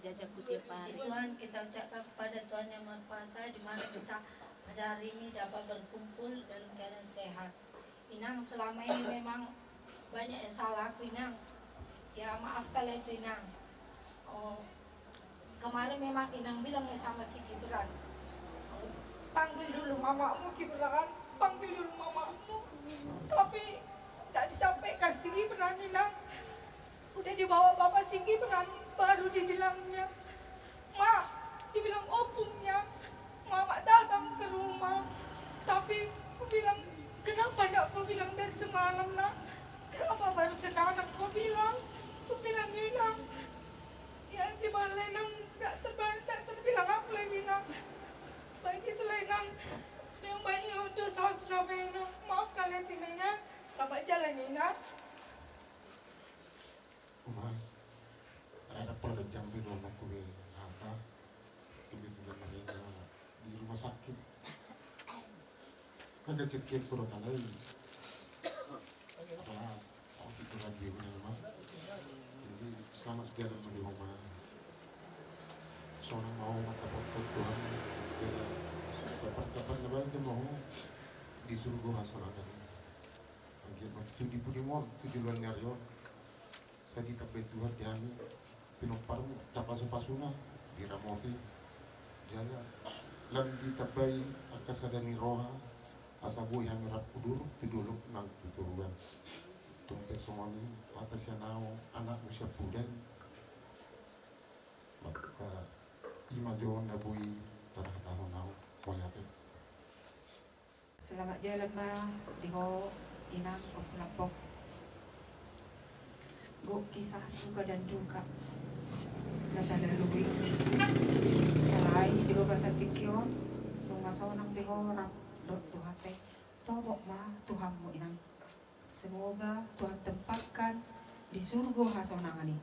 jajanku tiap hari. Tuhan, kita ucapkan kepada Tuhan yang Maha Kuasa, di mana kita pada hari ini dapat berkumpul dalam keadaan sehat. Inang, selama ini memang banyak yang salah aku, Inang. Ya, maafkanlah itu, Inang. Oh, kemarin memang Inang bilang sama si Gibran, "Panggil dulu mamamu, Gibran, panggil dulu mamamu." Tapi tak disampaikan si Gibran, Inang. Udah dibawa bapak si Gibran, baru dibilangnya, "Mak," dibilang opungnya, "Mama datang ke rumah." Tapi kubilang, "Kenapa ndak kau bilang dari semalam, Nak? Kenapa baru sekarang kau bilang?" Kubilang, "Inang, ya, di mana Inang? Nggak terba-, nggak terbilang apa lagi, Inang." Begitulah, Inang. Yang banyak dosa aku sama Inang. Maafkan Inang, ya. Selamat jalan, Inang. Uma, rada pola ganjang be dohononku be hata, tu be tu be marhata di rumah sakit. Kan kecil-kecil kuda kalai. Apa, sakit tu lagi punya rumah. Jadi, selamat jalan menuju rumah. Sonang mau mata pokok Tuhan. Jadi, cepat-cepat lebaran ke mau. di surgo hasonangan i. Anggiat ma tutu di pudi mon tu joloan ni ari on, sai ditambai Tuhan di hami pinomparmu, tapasupasuna, diramoti, jala lam ditambai angka sada ni roha, asa boi hami rap udur tu dolok nang tu toruan. Tung pe songon i hata sian ahu, anakmu siampudan. Maka ima jo na boi tarhatahon ahu. Mauliate. Selamat jalan ma di ho inang Ompu Lampok. Gok kisah suka dan duka na talalui. Alai di bagasan tingki on, nunga sonang be ho rap dohot Tuhanta i. Tobok ma tu hamu inang. Semoga Tuhan tempatkan di surgo hasonangan i.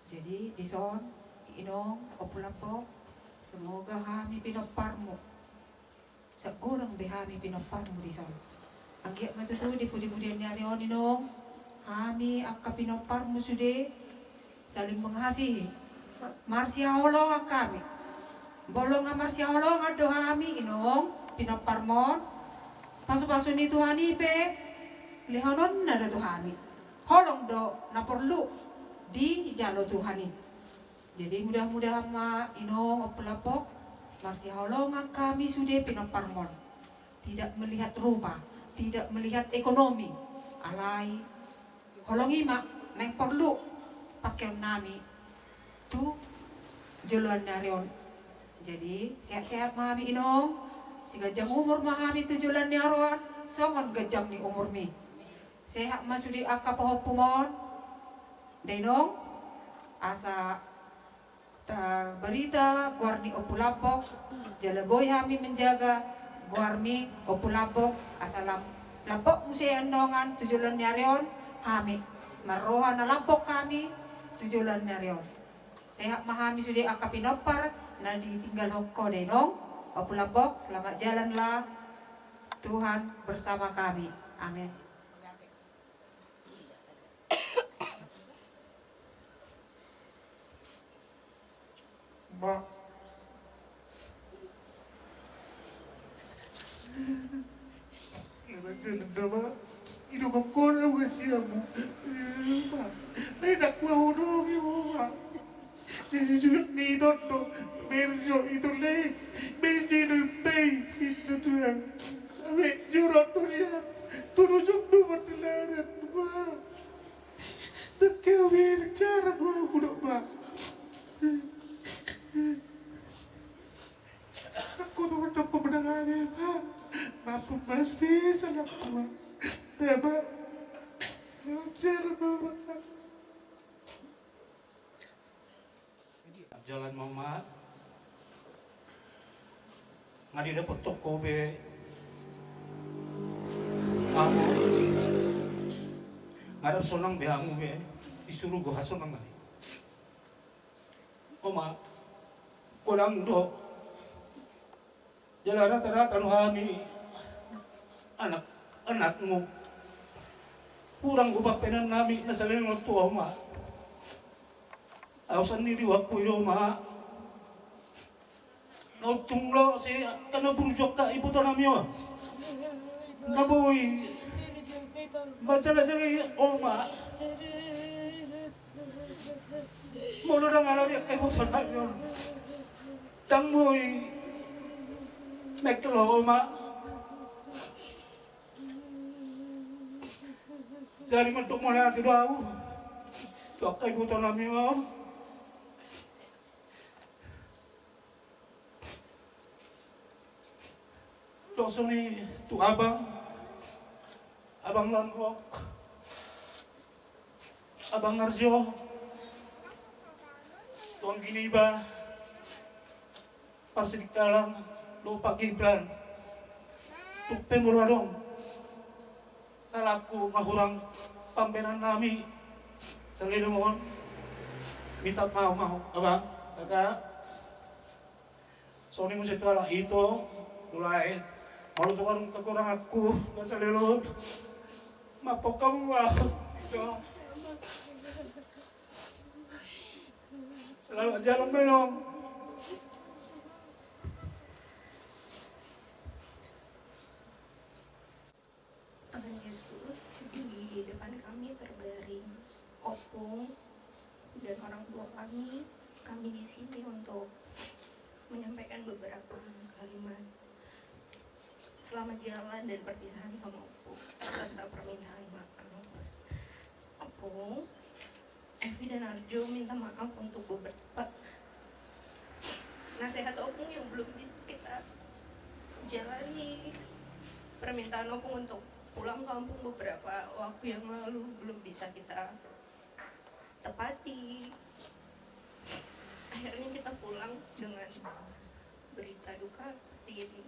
Jadi dison, inong Ompu Lampok, semoga hami pinomparmu, sai godang be hami pinomparmu dison. Anggiat ma tutu di pudipudian ni ari on inong, hami angka pinomparmu sude saling mengasihi. Marsihaholongan hami. Molo nga marsihaholongan do hami inong pinomparmon, pasupasu ni Tuhan i pe lehononna do tu hami. Holong do na porlu dijalo Tuhan i. Jadi mudah-mudahan ma inong Ompu Lampok, marsihaholongan hami sude pinomparmon. Tidak melihat rupa, tidak melihat ekonomi. Alai holong i ma naeng porlu pakeon nami tu joloan ni ari on. Jadi sehat-sehat ma hami inong, sai ganjang umur ma hami tu joloan ni ari on songon ganjang ni umurmi. Sehat ma sude angka pahompumon da inong, asa tarbarita goar ni Ompu Lampok, jala boi hami menjaga goarmi Ompu Lampok, asa lam-, lampok muse annon tu joloan ni ari on hami, marroha na lampok hami tu joloan ni ari on. Sehat ma hami sude angka pinompar na ditinggalhon ho da inong. Ompu Lampok, selamat jalanlah, Tuhan bersama kami. Amin. Ma. Selamat jalan da ma. Ido kok kona uga siamu. Ma. Lai dakku ahu dogi ma. Sisi sulit ni ito do. Merjo ito lai. Merjo ito tai. Ito Tuhan. Merjo ito dia. Tudu jumdu pertelaran. Ma. Dengke ubi dengke cara gua gudok ba. Aku tuh udah pemenang aja ba. Mampu mas bisa lah gua. Ya ba. Selamat jalan ba. Jalan ma, Oma. Nga didapothon ho be hamu. Nga dapot sonang be hamu be di surgo hasonangan i. Oma, godang do. Jala rata-rata do hami anak, anakmu. Hurang do pambahenan nami na saleleng on tu ho, Oma. Ahu sandiri, ahu i do, Oma. Na untung do si angka na burju angka iboto nami on. Na boi manjalajalan, Oma. Molo ndang ala ni angka iboto nami on, ndang boi mengkel ho, Oma. Jadi mandok mauliate do ahu tu angka iboto nami on. Dohot songon i tu abang, abang Landok, abang Arjo, tuang Giniba, Parsidikalang, dohot Pak Gibran. Tung pe molo adong salaku na hurang pambahenan nami saleleng on, minta maaf ma ho, abang, kakak. Songon i muse tu halak ito, tu lae. Molo tung adong kekuranganku na saleleng on, maaf hamu ma ho, ito. Selamat jalan, Belong. dan orang tua kami, kami di sini untuk menyampaikan beberapa kalimat selamat jalan dan perpisahan sama Opung, serta permintaan maaf. Opung, Evi dan Arjo minta maaf untuk beberapa nasihat Opung yang belum bisa kita jalani. Permintaan Opung untuk pulang kampung beberapa waktu yang lalu belum bisa kita tepati. Akhirnya kita pulang dengan berita duka seperti ini.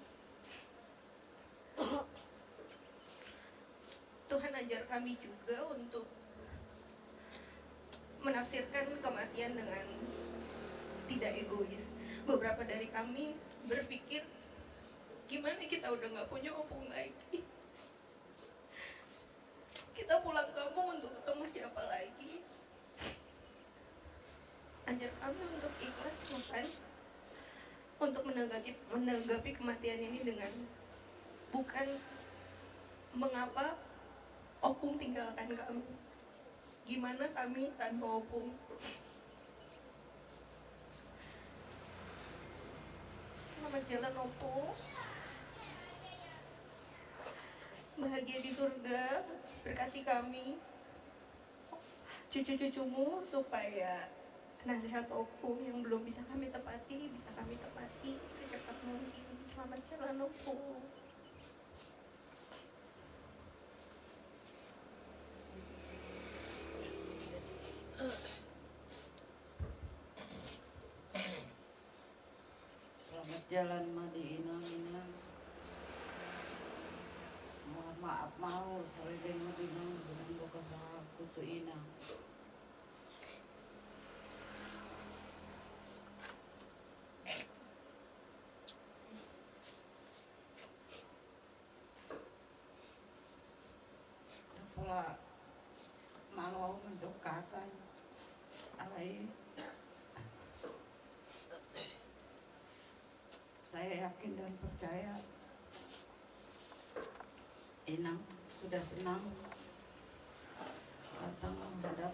Tuhan ajar kami juga untuk menafsirkan kematian dengan tidak egois. Beberapa dari kami berpikir, gimana kita udah nggak punya Opung lagi? Kita pulang kampung untuk ketemu siapa lagi? Ajar kami untuk ikhlas, Tuhan, untuk menanggapi, menanggapi kematian ini dengan bukan mengapa Opung tinggalkan kami. Gimana kami tanpa Opung? Selamat jalan, Opung. Bahagia di surga, berkati kami, cucu-cucumu, supaya nasihat Opung yang belum bisa kami tepati, bisa kami tepati secepat mungkin. Selamat jalan, Opung. Selamat jalan ma di inang, inang. Mohon maaf ma au, saripe ma di inang, dengan do kesalahanku tu inang. Pola malo au mandok hata, alai saya yakin dan percaya inang sudah senang datang menghadap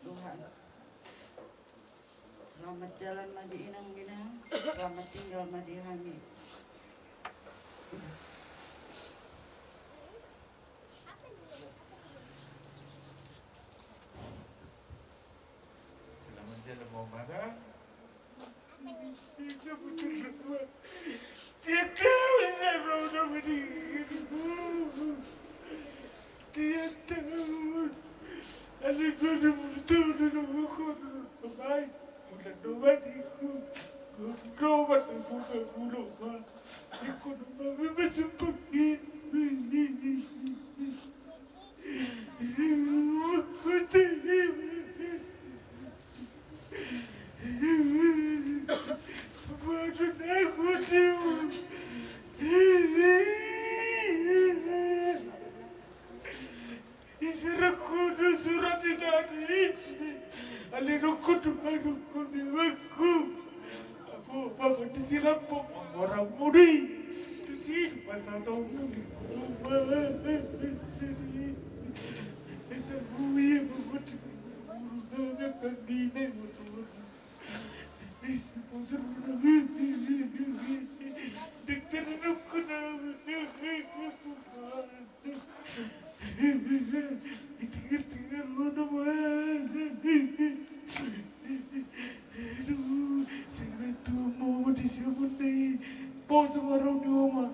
Tuhan. Selamat jalan ma di inang, inang. Selamat tinggal ma di hami. Selamat jalan ma, Mama. Dia tahu saya mau nama dia. Dia tahu. Ada dua puluh tahun ada bukan. Baik. Udah dua minggu. Dua minggu buka bulu, Pak. Ikut mami masuk pergi. Iserahku do surat i tadi. Alai nungkun do, nungkun do, nungkun. Aku bapak disiram po, orang mudi. Tusi masa tau mudi. Esa gue bapak di. Isi posur. Dokter nungkun. Itingal-tingal ngono ma. Aduh, sing metu mau di siamun dai. Pos ma rau ni oma.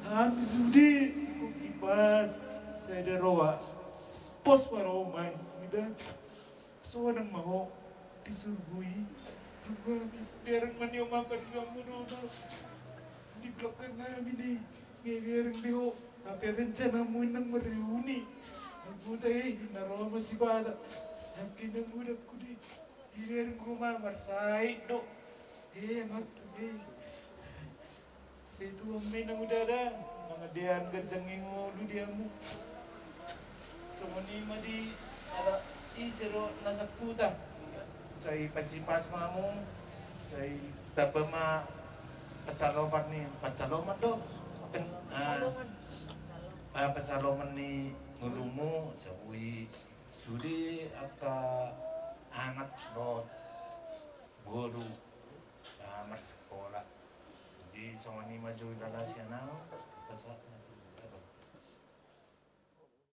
Hami sude, koki pas, sada roa. Pos ma rau ma sida. Sonang ma ho disurgui. Bereng ma ni oma pariban mu do. Di blok kan hami di. Nge bereng di ho. Apa rencana mu inang mereuni. Aku tahe na roa ma sibata. Aku inang udah kudi. Ibereng rumah marsai do. Eh, matu eh. Setu amena udah ada. Mangadean ganjang ngolu diamu. Songon i ma di ala ise do na saputa. Sai pasipas mamu. Sai tamba ma pacaloman ni, pacaloman do. Pen, ah, ah, pacaloman ni Ngolunmu, sabui sude angka anak dohot boru, ah, marsikola. Jadi songon i ma jo i, Lala, sian ahu, pasahat ma tu